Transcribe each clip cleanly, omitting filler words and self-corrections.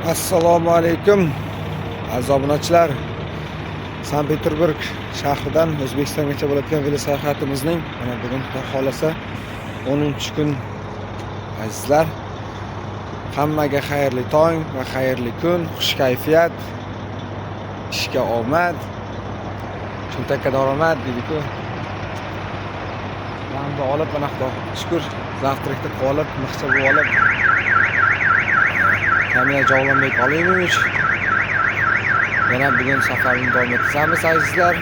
Assalomu alaykum aziz obunachilar. Sankt-Peterburg shahridan O'zbekistongacha bo'layotgan velosayohatimizning mana bugun xudo xolasa 10-kun azizlar. Hammaga xayrli tong va xayrli kun, xush kayfiyat, ishga omad, cho'ntakka daromad deydi-ku. Damni olib, mana xudo shukur, zavtrakda qolib, mixcha bo'lib olib, Kamila Javlonbek Olimovich. Yana bugun safarni davom ettiramiz azizlar.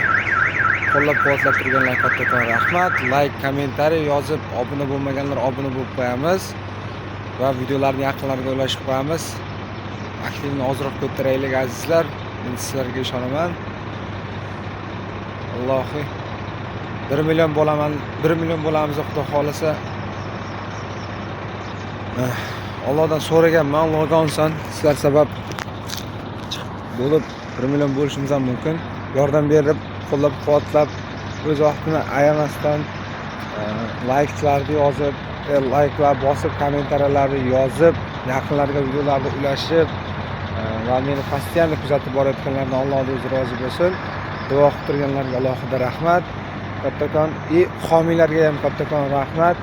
Qo'llab-quvvatlab turganlar kattakon rahmat. Like, kommentariy yozib, obuna bo'lmaganlar obuna bo'lib qo'yamiz va videolarni yaqinlarga ulashib qo'yamiz. Aktivni ozroq ko'taraylik azizlar. Men sizlarga ishonaman. Allohi 1 million bo'laman, 1 million bo'lamiz xudo xolasa. Allohdan so'raganman, Allohga onsan, sizlar sabab bo'lib 1 million bo'lishimiz ham mumkin. Yordam berib, qo'llab-quvvatlab, o'z vaqtini ayamasdan layklarni yozib, layklar bosib, kommentariyalarni yozib, yaqinlarga videolarni ulashib va meni постоянно kuzatib borayotganlardan Alloh o'zi rozi bo'lsin. Duo qilib turganlarga alohida rahmat. Kattakon и homiylarga ham kattakon rahmat.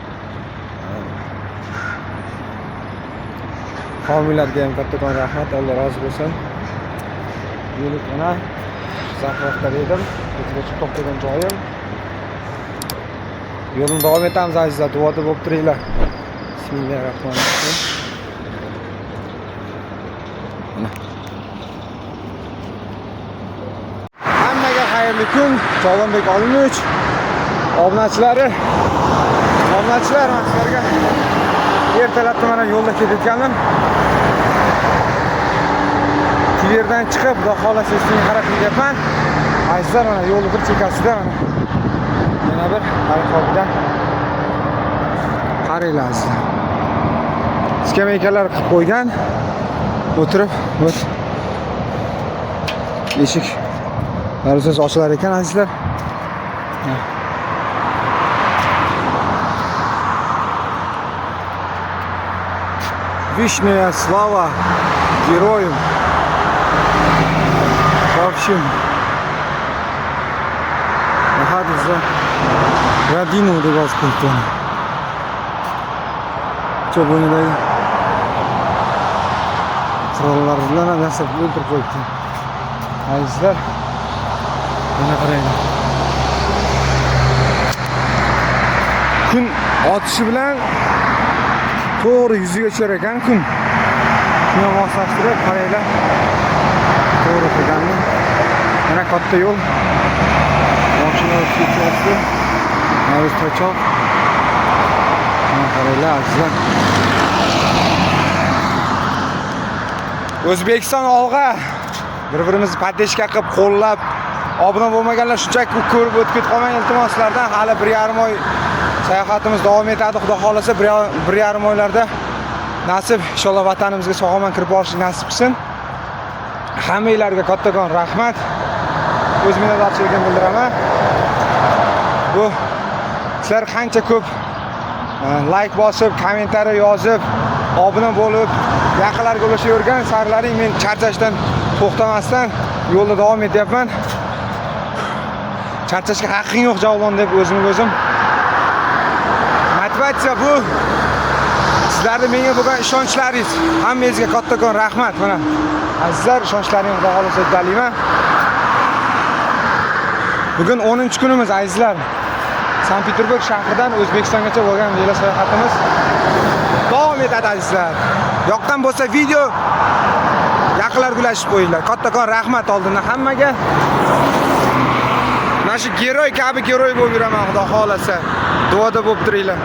Homiylarga ham kattakon rahmat, Alloh rozi bo'lsin. Yo'lik mana zapravkada edim. O'ziga chiqib to'xtagan joyim. Yo'lni davom etamiz azizlar, duoda bo'lib turinglar. Bismillahirrohmanirrohim. Mana. Hammaga xayrli kun. Javlonbek Olimovich obunachilari, obunachilar, men sizlarga ertalabda mana yo'lda ketayotgandim. Tverdan chiqib, xudo xolasa ustiga qarab ketyapman. Azizlar, mana yo'lni bir chekkasida mana yana bir tarixiy qaranglar azizlar. Skameykalar qilib qo'ygan. O'tirib, вот eshik darvozasi ochilar ekan azizlar. Вечная слава героям. В общем, находится Родину deb yozib qo'yibdi. Cho'ponidagi qurollar bilan ham yasab o'ldirib qo'yibdi. Azizlar, mana qaranglar. Kun otishi bilan to'g'ri yuziga tushar ekan kun. Shunga moslashtirib qaranglar. To'g'ri turganni. Mana katta yo'l. Mashina o'tib ketyapti. Mana tochoq. Mana qaranglar azizlar. O'zbekiston olg'a. Bir-birimizni podдержка qilib, qo'llab, obuna bo'lmaganlar shunchaki ko'rib o'tib ketib qolmang, iltimos sizlardan. Hali 1,5 oy sayohatimiz davom etadi. Xudo xolasa 1,5 oylarda nasib inshaalloh vatanimizga sog'-omon kirib borishlik nasib qilsin. Hammanglarga kattakon rahmat. O'z minnatdorchiligimni bildiraman. Bu sizlar qancha ko'p layk bosib, kommentariy yozib, obuna bo'lib, yaqinlarga ulashavergan sarlaring men charchashdan to'xtamasdan yo'lda davom etyapman. Charchashga haqqing yo'q Javlon deb o'zimga o'zim. Motivatsiya bu sizlarni menga bo'lgan ishonchlaringiz. Hammangizga kattakon rahmat. Mana azizlar, ishonchlaringni Xudo xolasa uddalayman. Bugun 10-kunimiz azizlar. Sankt-Peterburg shahridan O'zbekistongacha bo'lgan velosayohatimiz davom etadi azizlar. Yoqqan bo'lsa video yaqinlarga ulashib qo'yinglar. Kattakon rahmat oldindan hammaga. Mana shu geroy kabi geroy bo'lib yuraman Xudo xolasa. Duoda bo'lib turinglar.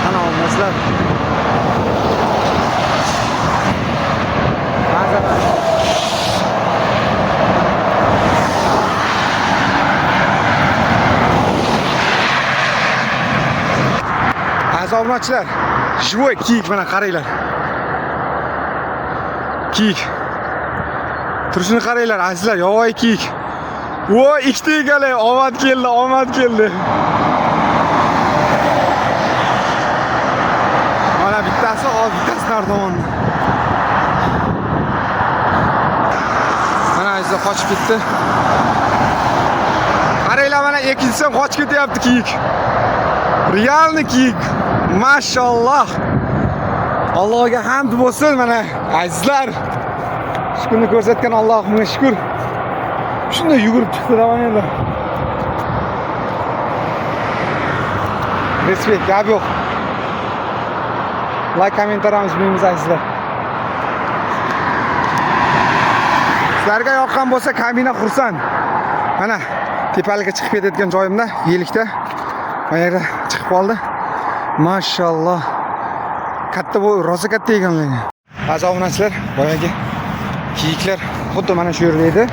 Mana olmaslar. Manzara. Aziz obunachilar, живой kiyik mana qaranglar. Kiyik. Turishini qaranglar azizlar, yovvoyi kiyik. Voy, ikkita ekan, omad keldi, omad keldi. Nari tomonda. Mana, azizlar, qochib ketdi. Qaranglar, mana ikkinchisi ham qochib ketyapti kiyik. Реальный kiyik. Mashalloh. Allohga hamd bo'lsin, mana, azizlar. Shu kunni ko'rsatgan Allohimga shukr. Shunday yugurib chiqdi da mana endi. Респект, gap yo'q. Like, kommentariyamiz bilmaymiz, azizlar. Sizlarga yoqqan bo'lsa, kamina xursand. Mana tepalikka chiqib ketayotgan joyimda, yelikda. Mana yerda chiqib qoldi. Mashalloh. Katta bu, rosa katta ekan lekin. Aziz obunachilar, boyagi kiyiklar xuddi mana shu yerda edi.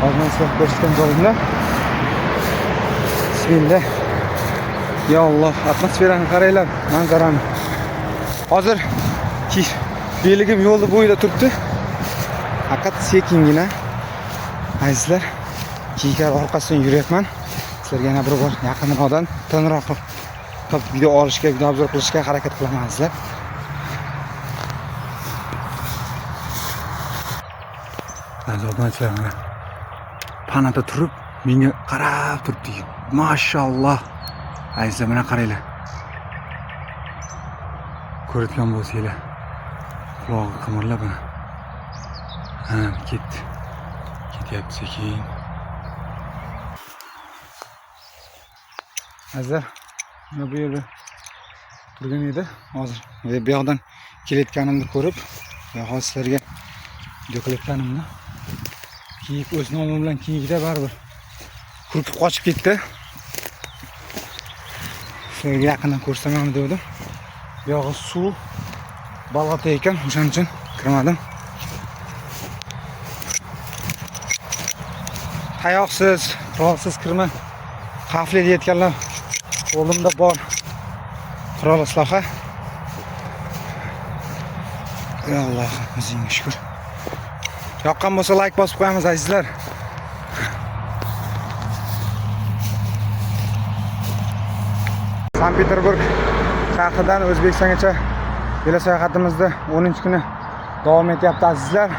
Hozir men sizlarga ko'rsatgan joyimda. Bismillah. Ya Alloh, atmosferani qaranglar, manzarani. Hozir beligim yo'lni bo'yida turibdi. Faqat sekingina, azizlar, kiyiklar orqasidan yuryapman. Sizlarga yana bir bor yaqinroqdan tiniqroq qilib video olishga, video обзор qilishga harakat qilaman, azizlar. Aziz obunachilar, mana panada turib menga qarab turibdi. Mashalloh. Azizlar, mana qaranglar. Ko'rayotgan bo'lsanglar, qulog'i qimirlab mana. Ha, ketdi. Ketyapti sekin. Azizlar, mana bu yerda turgan edi. Hozir bu yoqdan kelayotganimni ko'rib, hozir sizlarga video qilayotganimni, kiyik o'z nomi bilan kiyikda baribir hurkib qochib ketdi. Sizlarga yaqindan ko'rsatamanmi degandim. Bu yog'i suv болото ekan, o'shaning uchun kirmadim. Tayoqsiz, qurolsiz kirma, xavfli deyayotganlar, qo'limda bor qurol asloha. Ya Alloh, o'zingga shukur. Yoqqan bo'lsa, like bosib qo'yamiz, azizlar. Sankt Peterburg shahridan O'zbekistongacha velo sayohatimizda 10 kuni davom etyapti, azizlar.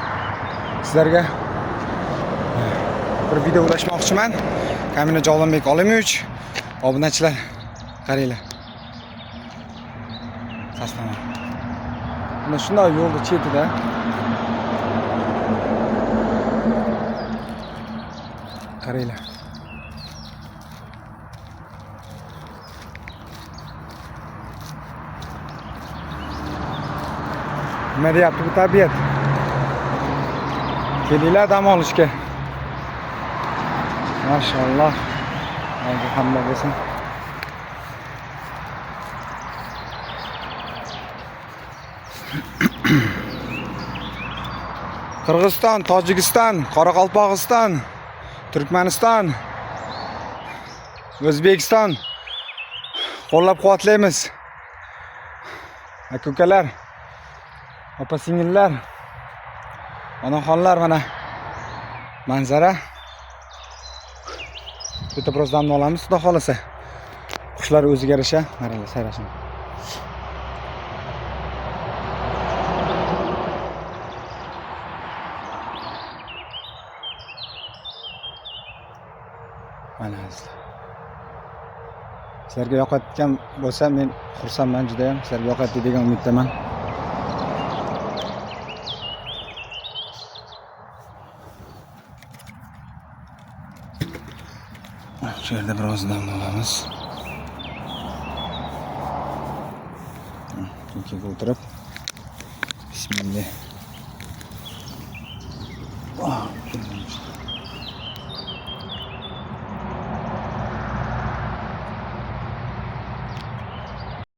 Sizlarga bir video ulashmoqchiman. Kamina Javlonbek Olimovich. Obunachilar, qaranglar. Sasnama. Mana shunday yo'lni chetida. Qaranglar. Nima deyapti bu tabiat? Kelinglar dam olishga. Mashalloh. Allohga hamdlar bo'lsin. Qirg'iziston, Tojikiston, Qoraqalpog'iston, Turkmaniston, O'zbekiston qo'llab-quvvatlaymiz. Aka ukalar, opa singillar, onaxonlar, mana manzara. Bitta biroz damni olamiz, xudo xohlasa. Qushlar o'ziga yarasha, qaranglar sayrashini. Mana, azizlar. Sizlarga yoqayotgan bo'lsa, men xursandman juda ham. Sizlarga yoqadi degan umiddaman. Shu yerda biroz dam olamiz. Ikkiga o'tirib. Bismillah. Oh.